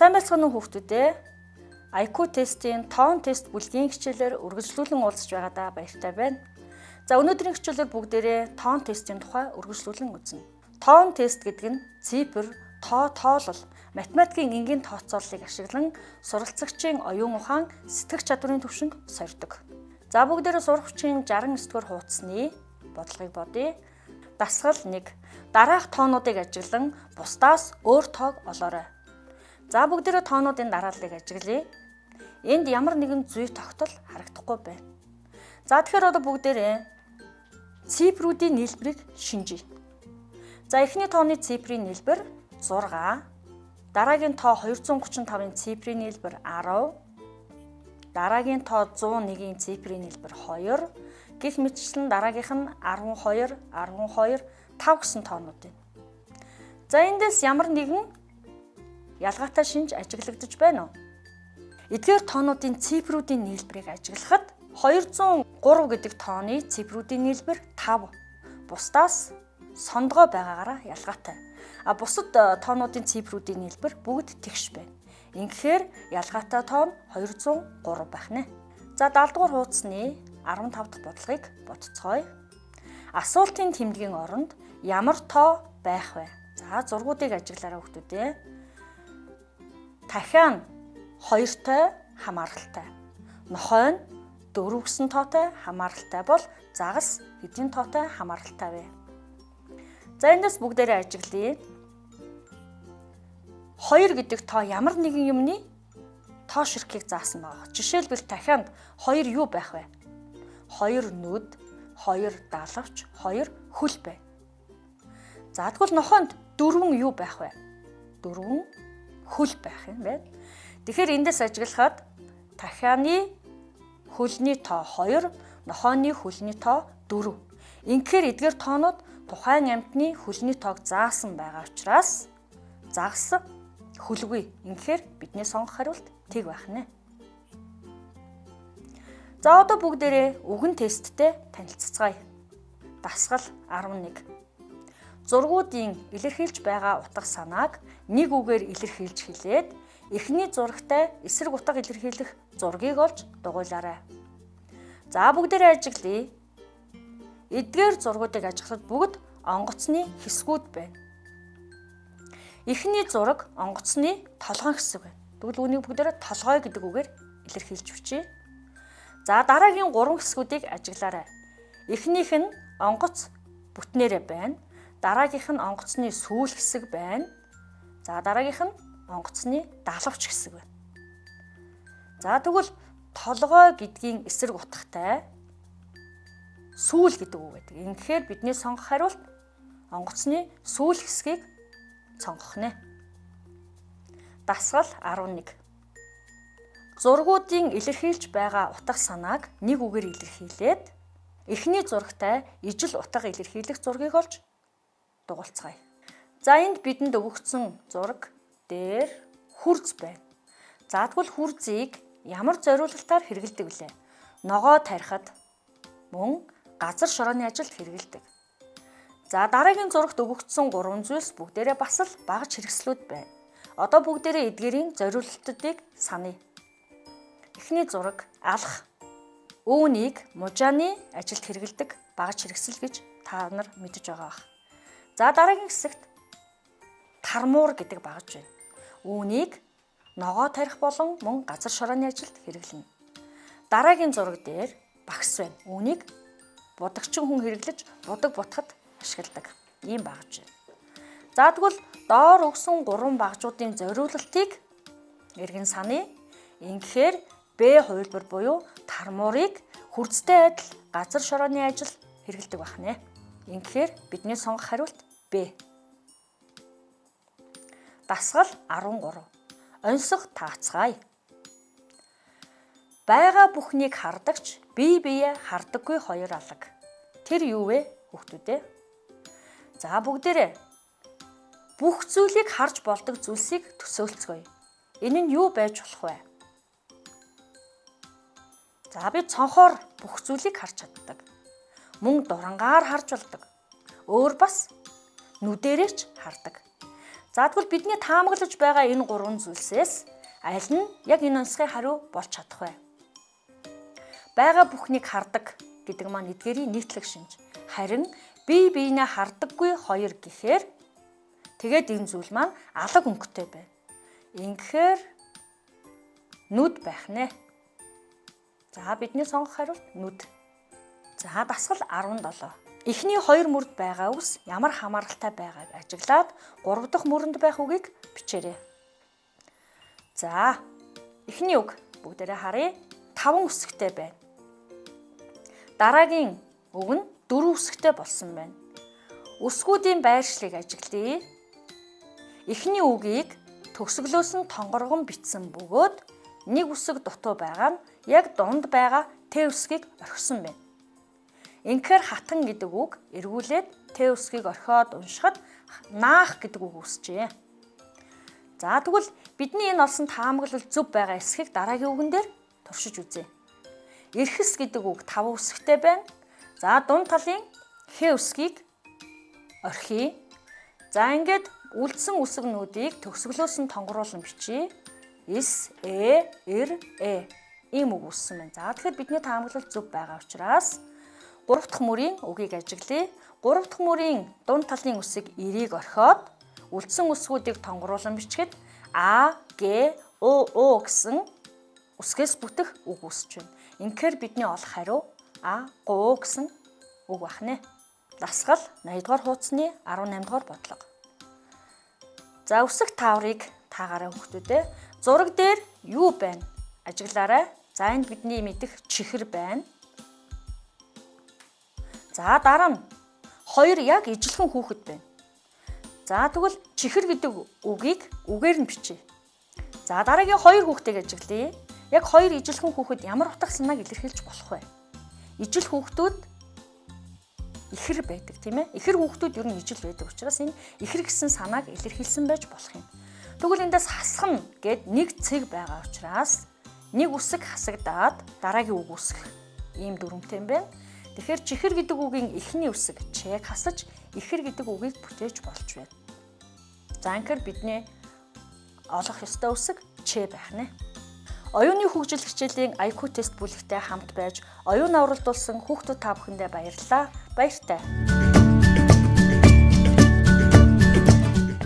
Сайн байцгаана уу хүүхдүүдээ? IQ тестийн тоон тест бүлгийн хичээлээр үргэлжлүүлэн уулзч байгаадаа баяртай байна. За, өнөөдрийн хичээлээр бүгдээрээ тоон тестийн тухай үргэлжлүүлэн үзнэ. Тоон тест гэдэг нь цифр, тоо, тоолол, математикийн энгийн тооцооллыг ашиглан суралцагчийн оюун ухаан, сэтгэх чадварын түвшинг сорьдог. За, бүгдээрээ сурах хүчийн 69 дугаар хуудасны бодлогыг бодъё. Дасгал 1. Дараах тоонуудыг ажиглан бусдаас өөр тоог олоорой. За, бүгдээрээ тоонуудын дарааллыг ажиглая. Энд ямар нэгэн зүй тогтол харагдахгүй байна. За, тэгэхээр одоо бүгдээрээ цифрүүдийн нийлбэрийг шинжийе. За, эхний тооны цифрийн нийлбэр 6, дараагийн тоо 235-ын цифрийн нийлбэр 10, дараагийн тоо 101-ийн цифрийн нийлбэр 2 гэх мэтчлэн дараагийнх нь 12, 12, 5 гэсэн тоонууд байна. За, эндээс ямар нэгэн ялгаатай шинж ажиглагдаж байна уу? Эдгээр тоонуудын цифрүүдийн нийлбэрийг ажиглахад 203 гэдэг тооны цифрүүдийн нийлбэр 5. Бусдаас сондгой байгаагаараа ялгаатай. А бусад тоонуудын цифрүүдийн нийлбэр бүгд тэгш байна. Ингэхээр ялгаатай тоо нь 203 байх нэ. За, 70 дугаар хуудасны 15 дахь бодлогыг бодцгоё. Асуултын тэмдгийн оронд ямар тоо байх вэ? За, зургуудыг ажиглаарай, хүүхдүүдээ. Тахиа нь 2-той хамааралтай. Нохой нь 4 гэсэн тоотой хамааралтай бол загас хэдийн тоотой хамааралтай вэ? За, эндээс бүгдээрээ ажиглая. 2 гэдэг тоо ямар нэгэн юмны тоо ширхгийг заасан байгаа. Жишээлбэл, тахианд 2 юу байх вэ? 2 нүд, 2 далавч, 2 хөл байна. За, тэгвэл нохойнд 4 юу байх вэ? 4 хөл байх юм байна. Тэгэхээр эндээс ажиглахад тахианы хөлний тоо 2, нохойны хөлний тоо 4. Ингэхээр эдгээр тоонууд тухайн амьтны хөлний тоог заасан байгаа учраас загас хөлгүй. Ингэхээр бидний сонгох хариулт тэг байх нэ. За, одоо бүгдээрээ үгэн тесттэй танилцацгаая. Дасгал 11. Зургуудын илэрхийлж байгаа утга санааг нэг үгээр илэрхийлж хэлээд эхний зурагтай эсрэг утга илэрхийлэх зургийг олж дугуйлаарай. За, бүгдээрээ ажиглая. Эдгээр зургуудыг ажиглахад бүгд онгоцны хэсгүүд байна. Эхний зураг онгоцны толгойн хэсэг байна. Тэгвэл үүнийг бүгдээрээ толгой гэдэг үгээр илэрхийлж бичье. За, дараагийн гурван хэсгүүдийг ажиглаарай. Эхнийх нь онгоц бүтнээрээ байна. Дараагийнх нь онгоцны сүүл хэсэг байна. За, дараагийнх нь онгоцны далавч хэсэг байна. За, тэгвэл толгой гэдгийн эсрэг утгатай сүүл гэдэг үг байдаг. Ингэхээр бидний сонгох хариулт онгоцны сүүл хэсгийг сонгох нэ. Дасгал 11. Зургуудын илэрхийлж байгаа утга санааг нэг үгээр илэрхийлээд эхний зурагтай ижил утга илэрхийлэх зургийг олж дугуйлцгаая. За, энд бидэнд өгөгдсөн зураг дээр хүрз байна. За, тэгвэл хүрзийг ямар зориулалтаар хэрэглэдэг билээ? Ногоо тарихад, мөн газар шорооны ажилд хэрэглэдэг. За, дараагийн зурагт өгөгдсөн гурван зүйлс бүгдээрээ бас л багаж хэрэгслүүд байна. Одоо бүгдээрээ эдгээрийн зориулалтуудыг саная. Эхний зураг алах. Үүнийг мужааны ажилд хэрэглэдэг багаж хэрэгсэл гэж та нар мэдэж байгаа бах. За, дараагийн хэсэгт тармуур гэдэг багаж байна. Үүнийг ногоо тарих болон мөн газар шорооны ажилд хэрэглэнэ. Дараагийн зураг дээр багс байна. Үүнийг будагчин хүн хэрэглэж будаг бутахад ашигладаг. Ийм багаж байна. За, тэгвэл доор өгсөн гурван багажуудын зориулалтыг эргэн саная. Ингэхээр Б хувилбар буюу тармуурыг хүрзтэй адил газар шорооны ажил хэрэглэдэг байх нэ. Ингэхээр бидний сонгох хариулт Б. Дасгал 13. Оньсого таацгаая. Байгаа бүхнийг хардагч бие биеэ хардаггүй хоёр алаг. Тэр юу вэ, хүүхдүүдээ? За, бүгдээрээ бүх зүйлийг харж болдог зүйлсийг төсөөлцгөөе. Энэ нь юу байж болох вэ? За, бид цонхоор бүх зүйлийг харж чаддаг. Мөн дурангаар харж болдог. Өөр бас нүдэрээ ч хардаг. За тэгвэл бидний таамаглаж байгаа энэ гурван зүйлсээс аль нь яг энэ онцгой хариу болж чадах вэ? Байгаа бүхнийг хардаг гэдэг маань эдгээрийн нийтлэг шинж. Харин бие биенээ хардаггүй хоёр гэхээр тэгээд энэ зүйл маань алаг өнгөтэй байна. Ингэхээр нүд байх нэ. За бидний сонгох хариулт нүд. За дасгал 17. Эхний хоёр мөрд байгаа үгс ямар хамааралтай байгааг ажиглаад гурав дахь мөрөнд байх үгийг бичээрэй. За эхний үг бүгдээрээ харъя. 5 үсэгтэй байна. Дараагийн үг нь 4 үсэгтэй болсон байна. Үсгүүдийн байршлыг ажиглая. Эхний үгийг төгсгөлөөс нь тонгоргон бичсэн бөгөөд нэг үсэг дутуу байгаа нь яг дунд байгаа Т үсгийг орхисон байна. Ингэхээр хатан гэдэг үг эргүүлээд Т үсгийг орхиод уншихад наах гэдэг үг үүсжээ. За тэгвэл бидний энэ олсон таамаглал зөв байгаа эсхийг дараагийн үгэн дээр туршиж үзье. Эрхэс гэдэг үг 5 үсэгтэй байна. За дунд талын Х үсгийг орхиё. За ингээд үлдсэн үсгнүүдийг төгсгөлөөс нь тонгоруулан бичье. С, Э, Р, Э ийм үг үүссэн байна. За тэгэхээр бидний таамаглал зөв байгаа учраас 3 дахь мөрийн үгийг ажиглая. 3 дахь мөрийн дунд талын үсэг эрийг орхиод үлдсэн үсгүүдийг тонгоруулан бичихэд А, Г, О, О гэсэн үсгээс бүтэх үг үүсэж байна. Ингэхээр бидний олох хариу А, Г гэсэн үг бахнэ. Дасгал 80 дугаар хуудасны 18 дугаар бодлого. За үсэг тааврыг таагаарай хүүхдүүдээ. Зураг дээр юу байна? Ажиглаарай. За энд бидний мэдэх чихэр байна. За дараа нь хоёр яг ижилхэн хүүхэд байна. За тэгвэл чихэр гэдэг үгийг үгээр нь бичье. За дараагийн хоёр хүүхдийг ажиглая. Яг хоёр ижилхэн хүүхэд ямар утга санааг илэрхийлж болох вэ? Ижил хүүхдүүд ихэр байдаг, тийм ээ. Ихэр хүүхдүүд ер нь ижил байдаг учраас энэ ихэр гэсэн санааг илэрхийлсэн байж болох юм. Тэгвэл эндээс хасах нь гэд нэг цэг байгаа учраас нэг үсэг хасагдаад дараагийн үг үүсгэх ийм дүрмтэй юм байна. Тэгэхээр чихэр гэдэг үгийн эхний үсэг чэг хасаж ихэр гэдэг үгийг бүтээж болж байна. За ингэхээр бидний олох ёстой үсэг ч байх нэ. Оюуны хөгжил хичээлийн IQ тест бүлэгтэй хамт байж оюун авралдуулсан хүүхдүүд та бүхэндээ баярлалаа. Баяртай.